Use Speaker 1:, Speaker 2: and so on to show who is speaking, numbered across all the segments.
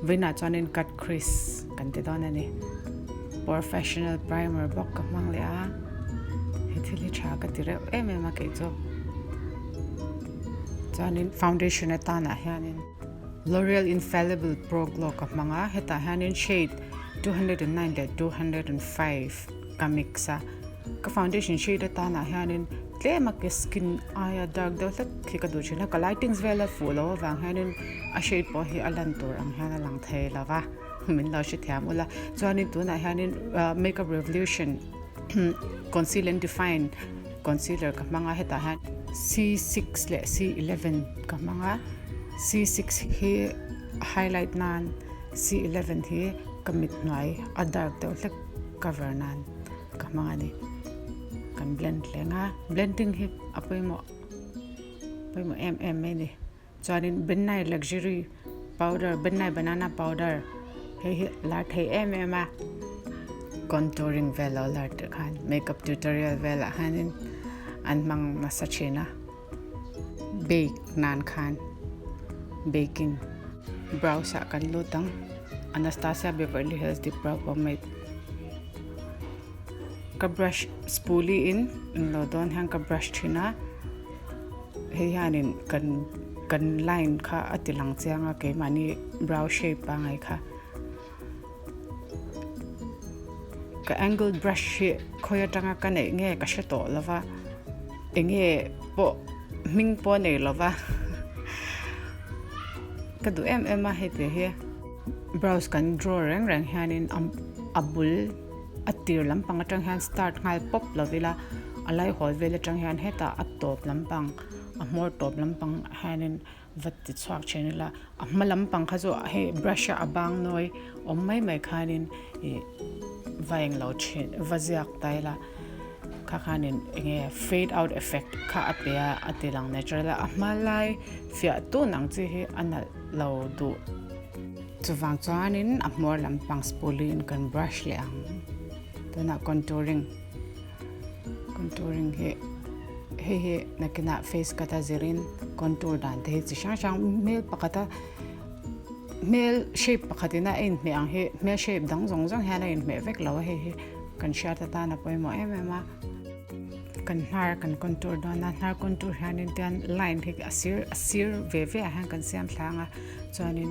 Speaker 1: Vawiinah chuanin cut crease kan ti dawn a ni. Porefessional primer bawk ka hmang leh a, he thil hi tha ka ti reuh em em a kei chu. Chuanin foundation atanah hianin L'Oreal Infallible Pro Glow ka hmang a, hetah hianin shade 209 leh 205 ka mix a. Ka foundation shade atanah hianin tlem a ke skin aia dark deuh hlek hi ka duh thin a, ka lightings vel a fuh loh avang hianin a shade pawh hi a lan tur ang hian a lang thei lo va, min lo hrethiam ula. Chuanin tunah hianin Makeup Revolution Conceal and Define concealer ka hmang a, hetah hian C6 leh C11 ka hmang a, C6 hi highlight nan C11 hi ka mit hnuai a dark deuh hlek cover nan. Ka hmang a ni. Kan blend leng a, blending hi a pawimawh pawimawh em em mai a ni. Chuanin Bennai Luxury powder, Bennai banana powder hei hi lar thei em em a. Contouring vel lo lar tih khan makeup tutorial velah khanin an hmang nasa thin a. Bake nan khan baking brows ah kan lut ang Anastasia Beverly Hills dip brow pomade ka brush spoolie in englo dawn hian ka brush thin a hei hianin kan kan line kha a ti lang chiang a keimahni brow shape pangngai kha ka angle brush hi khawi atanga ka neih nge ka hre tawh lo va eng nge pawh hming pawh a nei lo va ka duh em em a heti hi brows kan draw reng reng hianin a bul a tir lampang atang hian start nghal pawp lo ila a lai hawl vel atang hian hetah a tawp lampang a hmawr tawp lampang hianin. Va ti chhuak thin ila a hma lampang kha chu hei brush a a bang nawi awm mai mai khanin ih va englo thin va ziak ta ila kha khanin enge fade out effect kha a pe a a ti lang natural a a hma lai fiah tun ang chi hi a nalh lo duh. Chuvang chuanin a hmawr lampang spoolie in kan brush leh ang tunah contouring. Contouring hi hei hi nakinah face cut a zirin contour dan te hi chi hrang hrang hmel pakhata hmel shape pakhatin a inhmeh ang hi hmel shape dang zawng zawng hian a inhmeh vek lo a hei hi kan hriat atan a pawimawh em em a kan hnar kan contour dawn a hnar contour hianin tian line hi a sir a sir ve ve ah hian kan siam thlang a chuanin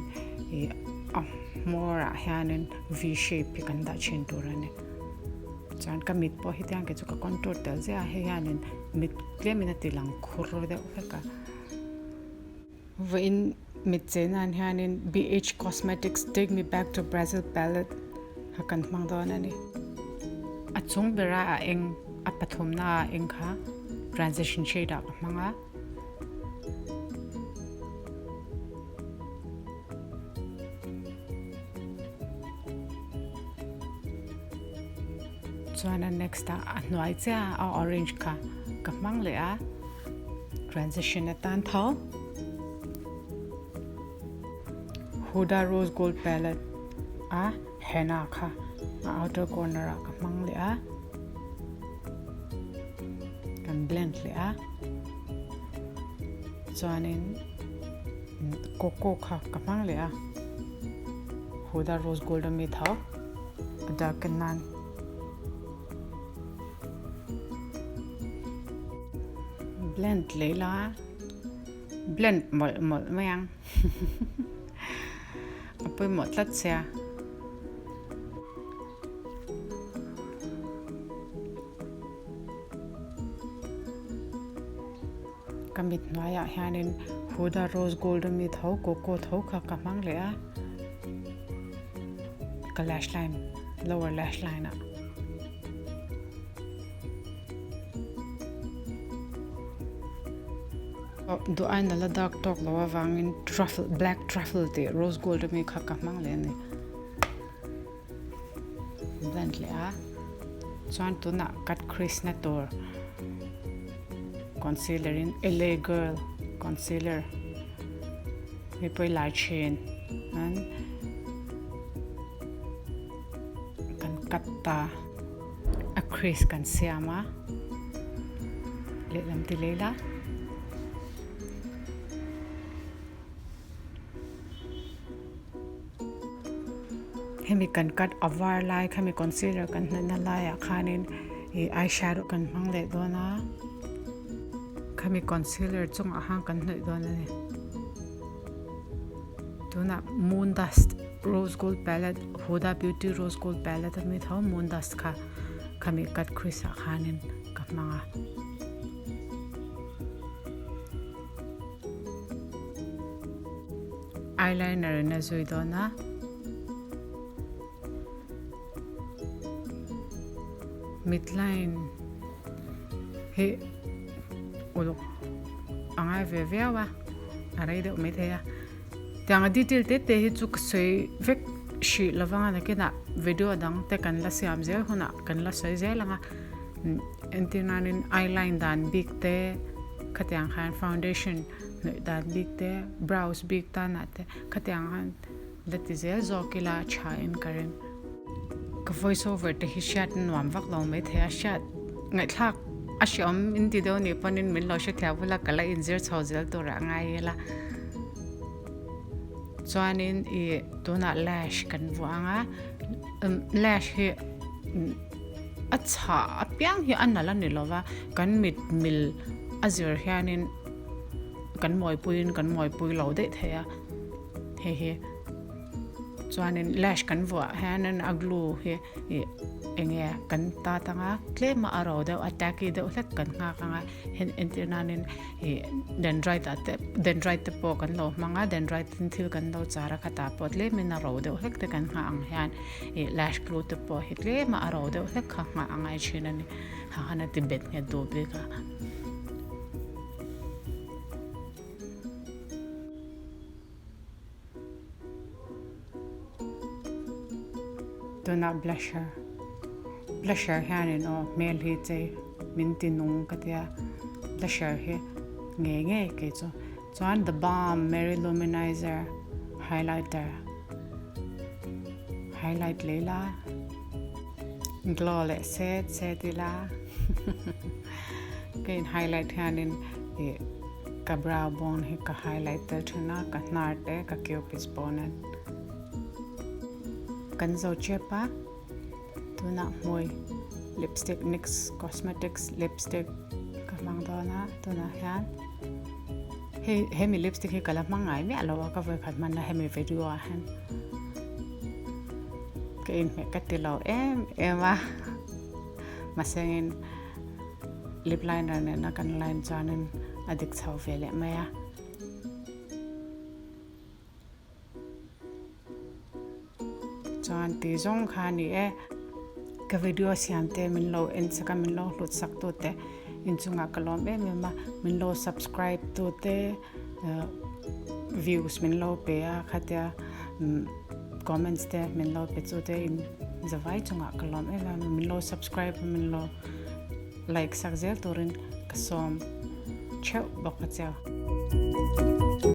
Speaker 1: ih a hmawr ah hianin v shape hi kan dah thin tur a ni. Chuan ka mit pawh hetiang kei chu ka contour tel ziah a, hei hianin mit tlemin a ti lang khur deuh vek a. Vawiin mit chei nan hianin BH Cosmetics Take Me Back to Brazil palette kha kan hmang dawn a ni. A chung bera a eng a pathumna a eng kha transition shade ah ka hmang a. Chuan a next ah a hnuai chiah a orange kha ka hmang leh a transition atan tho Huda rose gold palette a henna kha a outer corner ah ka hmang leh a kan blend leh a chuanin coco kha ka hmang leh a Huda rose gold ami tho a darken nan blend leh ila blend mawlh mawlh mai ang a pawimawh tlat sia. Ka mit hnuaiah hianin Huda Rose Gold ami tho coco tho kha ka hmang leh a, ka lash line lower lash line ah. Duh aiin a la dark tawk lo avangin truffle black truffle tih rose gold ami kha ka hmang leh a ni. Blend leh a chuan tunah cut crease na tur concealer in L_A girl concealer mipui lai thin an kan cut ta a crease kan siam a lehlam ti leh ila. Hemi kan cut a var lai khami concealer kan hnawihna laiah khanin ih eyeshadow kan hmang leh dawn a, khami concealer chungah khan kan hnawih dawn a ni. Tunah moon dust rose gold palette Huda beauty rose gold palette ami tho moon dust kha khami cut crease ah khanin ka hmang a. Eyeliner in a zui dawn a. Mit line hi uluk a ngai ve viau a, a rei deuh maithei a. Tiang a detail te te hi chu ka sawi vek hrih lo vang a nakinah video dang te kan la siam zel hunah kan la sawi zel ang a. Entir nanin eyeline dan bik te khatiang khan foundation hnawih dan bik te brows bik tanah te khatiang khan la ti zel zawk ila tha in ka ring. Ka voice over te hi hriat nuam vak lo mai thei a, hriat ngaihthlak a hreawm in ti deuh nih pawhin min lo hre thiam bula ka la inzir chho zel turah ngai ila. Chuanin ih tunah lash kan vuah ang a, lash hi a chhah apiang hi a nalh a ni lo va, kan mit mil a zir hianin kan mawipuiin kan mawipui lo daih thei a. Hei hi chuanin lash kan vuah hianin a glue hi ih eng nge kan tat anga tlem a ro deuh a tacky deuh hlek kan nghak anga hen entir nanin ih dendrite ah te dendrite te pawh kan lo hmang a dendrite in thil kan lo char a khatah pawh tlemin a ro deuh hlek te kan nghah ang hian ih lash glue te pawh hi tlem a ro deuh hlek kha nghah a ngai thin a ni ha khan a ti bet nghet duh bik a. Tunah blusher blusher hianin aw hmel hi chei min ti nung ka tia blusher hi ngei ngei kei chu chuan the balm mary luminizer highlighter highlight leh ila glow leh set set ila ka in highlight hianin ih Ka brow bone hi ka highlight tel thin a, ka hnar te, ka cupid's bow nen kan zo chep a, tunah hmui lipstick NYX cosmetics lipstick ka hmang dawn a, tunah hian hei hemi lipstick hi ka la hmang ngai miah lo a ka vawikhat hman a hemi video ah hian ka inhmeh ka ti lo em em a mahsengin. Lip liner nena kan line chuanin a dik chho ve leh mai a. Chuan ti zawng kha a ni e. Ka video siam te min lo en chak a, min lo hlut sak tu te inchungah ka lawm em em a. Min lo subscribe tu te views min lo pe a khatia comments te min lo pe chu te in zavai chungah ka lawm em em a. Min lo subscribe a min lo. Like sak zel turin ka sawm theuh bawk a cheu.